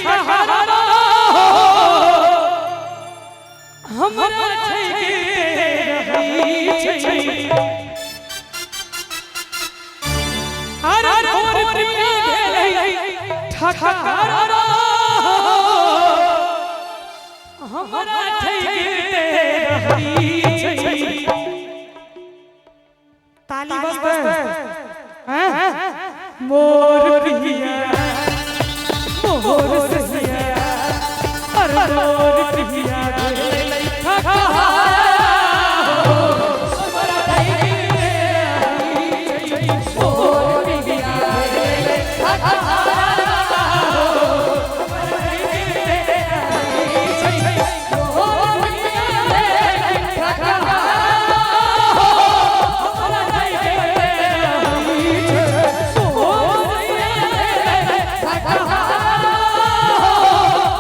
ठकहरा हमरा ठैके रहै छै। अरे मोर प्रिया भेलै ठकहरा हमरा ठैके रहै छै। ताली बजतै हैं मोर प्रिया मोर सैया अरे मोर प्रिया भेलै ठकहरा हमरा ठैके रहै छै। मोर प्रिया भेलै ठकहरा हमरा ठैके रहै छै। मोर प्रिया भेलै ठकहरा हमरा ठैके रहै छै। मोर प्रिया भेलै ठकहरा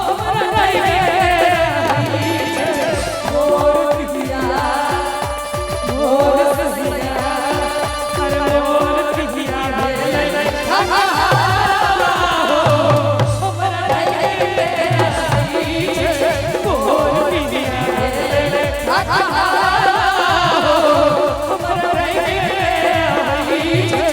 हमरा ठैके रहै छै। मोर प्रिया मोर सैया अरे मोर प्रिया भेलै ठकहरा हमरा ठैके रहै छै। मोर प्रिया भेलै ठकहरा हमरा ठैके रहै छै।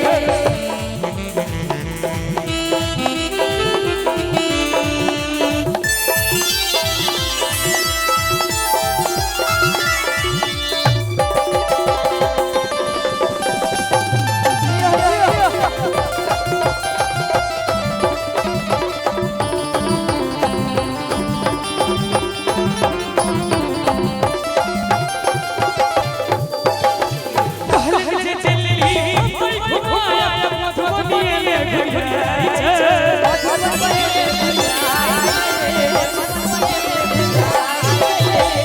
कहले जे चलली घुमाया मधुबनी में घुमाई छै।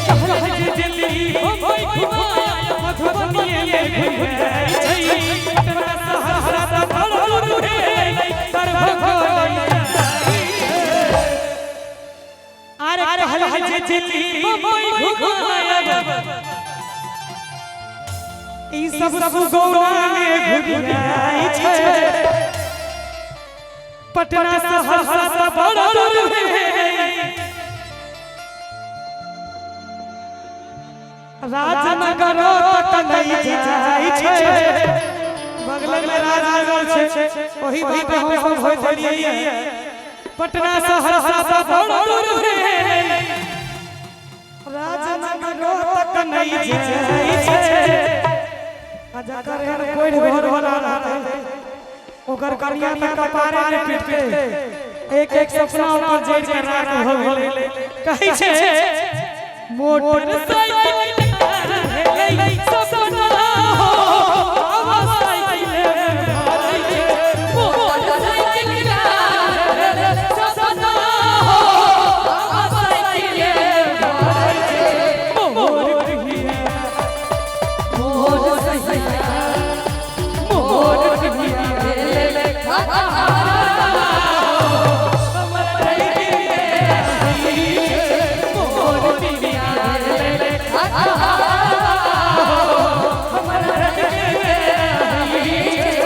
कहले जे चलली घुमाया मधुबनी में घुमाई छै। पटना सहरसा बड़ भेलै दरभंगा। अरे कहले जे चलली घुमाया ई सब सुगौना में घुरियाई छै। पटना सहरसा बड़ दूर भेलै राजनगर तक नहीं जाइ छै। बगल में राजनगर छै, ओही बाटे हम सब होइत रहियै। पटना सहरसा बड़ दूर भेलै राजनगर तक नहीं जाइ छै। आ जकर एहन कोढ़ि घर वाला रहतै ओकर कनिया तक कपारे ने पिटतै। एक एक सपना ओकर जड़ि के राख भऽ गेलै। कहै छै मोटरसाइकिल भेलै सपना हो बाबा साइकिल भरै छै। मोटरसाइकिल भेलै सपना हो बाबा साइकिल भरै छै। मोर प्रिया मोर सैया मोर प्रिया भेलै ठकहरा हमरा ठैके रहै छै। मोर प्रिया भेलै ठकहरा हमरा ठैके रहै छै।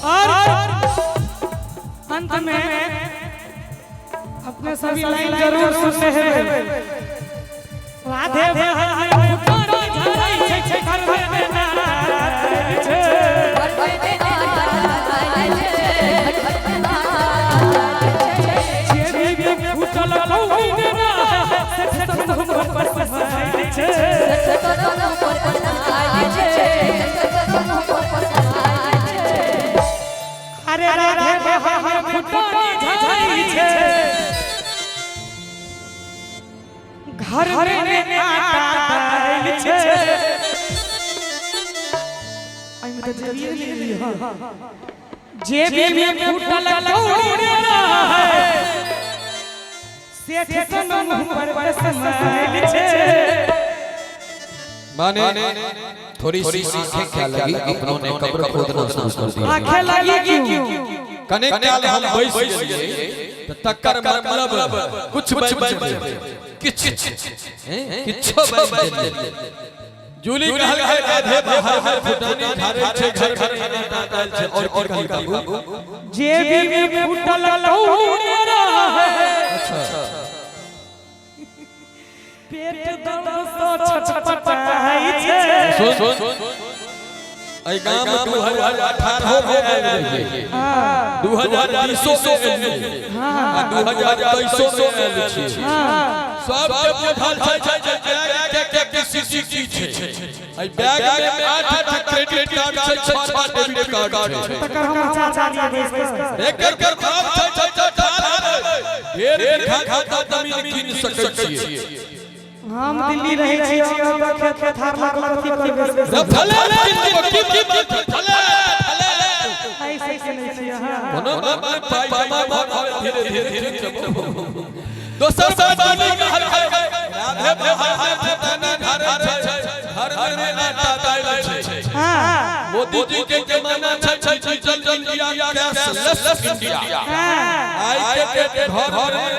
और अंत में अपने सभी लाइन जरूर सुनने हैं। राधे हर फुटानी झरै छै घर में नाचै छै। जे भी फूटल कौड़ी ने से सब पर समाइ छै। अरे राधे हर फुटानी झरै छै घर घर में आटा दालि छै। एहिमे तऽ जेबी ले लिह, जेबी में फूटल कौड़ी रहै, सेठ सन मुँह पर समाइल छै। माने थोड़ी सी आंखें क्या लगी, अपनों ने कब्र खोदना शुरू कर दिया। आंखें लगी क्यों? कने काल हम बैस गेलियै त तकर मतलब कुछ बाजि गेलै, किछ किछो बाजि गेलै। जूली कहल है राधे बाहर में फुटानी खारे छै, घर घर में आटा दालि छै। और की कहली बाबू? जेबी में फूटल कौड़ी रहै, पेट दर्द सँ छटपटाइ छै। सुन सुन, एहि गाम में 2018 में आयल रहियै, 2020 में एलियै आ 2023 में आयल छियै। सबके बुझल छै जे बैग के कैपेसिटी की छै। एहि बैग में 8 टा क्रेडिट कार्ड छै, 6 टा डेबिट कार्ड छै। तकर हम चाचा लिए बैस कऽ एकर प्रभाव छै ढेर बीघा खाता जमीन कीन सकै छियै। हम दिल्ली रहै छी, हम ओतऽ खेत पथार लागल, अथी करबै। फले की की बात फले फले ऐसे सुनै छी अहाँ। कोनो बात नहि, पाइ जमा भऽ धीरे धीरे धीरे दोसर बात नहीं कहल है राधे बाहर में फुटानी घरे छै, घर में आटा दालि छै। मोदी जी के जमाना छै डिजिटल इंडिया, कैशलेस इंडिया। आइ के डेट घर में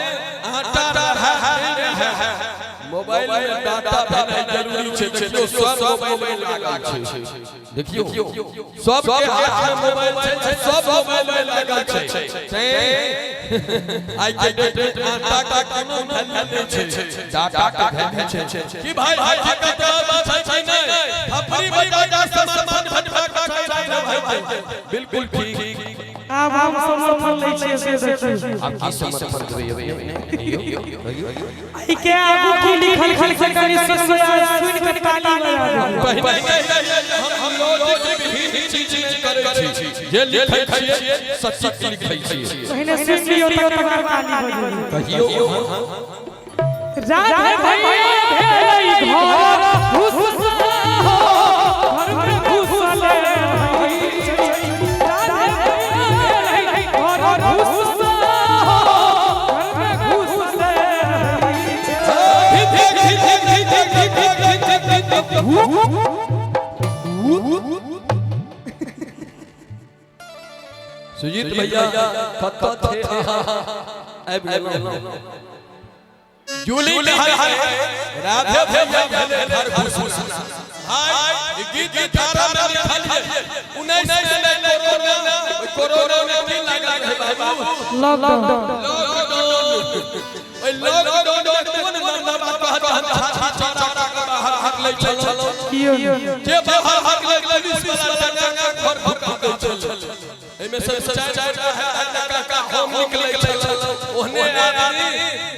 आटा नहीं रहै, मोबाइल में डाटा भेनाइ जरूरी छै। देखियौ सब मोबाइल में लागल छै, देखियौ सबके हाथ में मोबाइल छै, सब मोबाइल में लागल छै। तैं आइ के डेट में आटा का कोनो वैल्यू नहि छै, डाटा के वैल्यू छै। की भाई हकीकत बात छै छै नहि? थपड़ी बजा जा समर्थन भटका छै भाई, बिल्कुल ठीक। आब हम समर्थन लै छियै से देखियौ। आब की समर्थन देबै? एहि के आगू की लिखल छै से कनि सुनि कऽ ताली बजा दियौ। पहिने हम लॉजिक विहीन चीज नहि करै छी, जे लिखै छियै सच्ची लिखै छियै। पहिने सुनि लियौ तकर बाद ताली बजेबै। कहियौ। राधे भैया भेलै घर घुसना हो, घर में घुसल रहै छै। राधे भैया भेलै घर घुसना हो, घर में घुसल रहै छै। सुजीत भैया कतऽ थे आबि गेलहुँ। जूली कहल है राधे भैया भेलै घर घुसना। भाई ई गीत 18 में लिखल है, 19 में कोरोना, कोरोना में की लागल है बाबू? लॉकडाउन। लॉकडाउन। ओहि लॉकडाउन में कोन मर्दबा कहत हम छाती चौड़ा के बाहर हकलै छलहुँ? कियो नहि। जे बाहर हकलै पुलिस वाला लगा घर घर दै छल। एहिमे से चारि चारि टा का हम निकलै छल, ओहने आदमी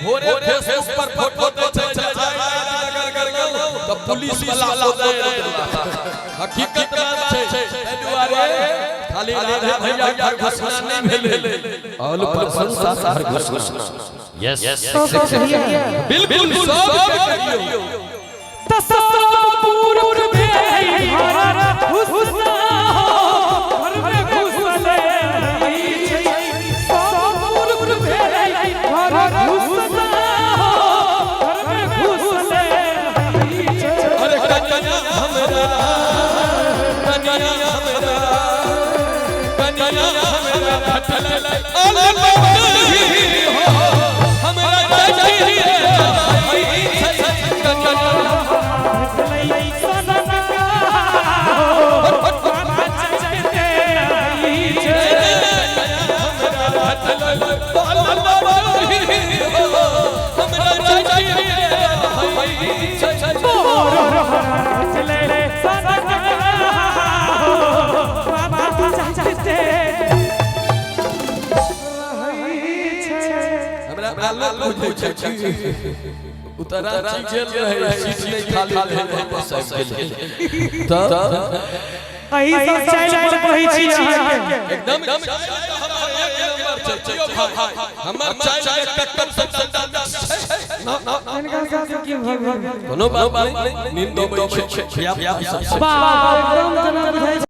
भोरे फेसबुक पर फोटो दै छै नगर गेलहुँ तऽ पुलिस वाला खोदै। हकीकत बात छै। एहि दुआरे खाली राधे भैया घर घुसना नहि भेलै, ऑल प्रशंसा घर घुसना। यस। सब कहिए। बिल्कुल सब कहियौ। त सब पुरुष भेलै घर घुसना हो, घर में घुसल रहै छै। सब पुरुष भेलै घर घुसना हो, घर में घुसल रहै छै। अरे कनिया हमरा, कनिया हमरा, कनिया हमरा भटलै अलबही हो, हमरा चाहिए कनिया भेटलै सनका हो, बाबा चलते रहै छै। हमरा भटलै अलबही हो, हमरा चाहिए। भेटलै सनका हो, बाबा चलते रहै छै। हमरा आलोक बुझै छै उतराची गेल रहे, सीट नहि खाली रहे, बस आबि गेलै तऽ एहि सब चालि पर कहै छी अहाँके। एकदम हमर एक नंबर छै। भाई हमर चाय में कक्कर सबसे ज्यादा छै। ना। इनका साथ की भग कोनो बात नहीं, नींद अबै छै, धिया पुता सब छै। बाप एकदम जना बुझाइ।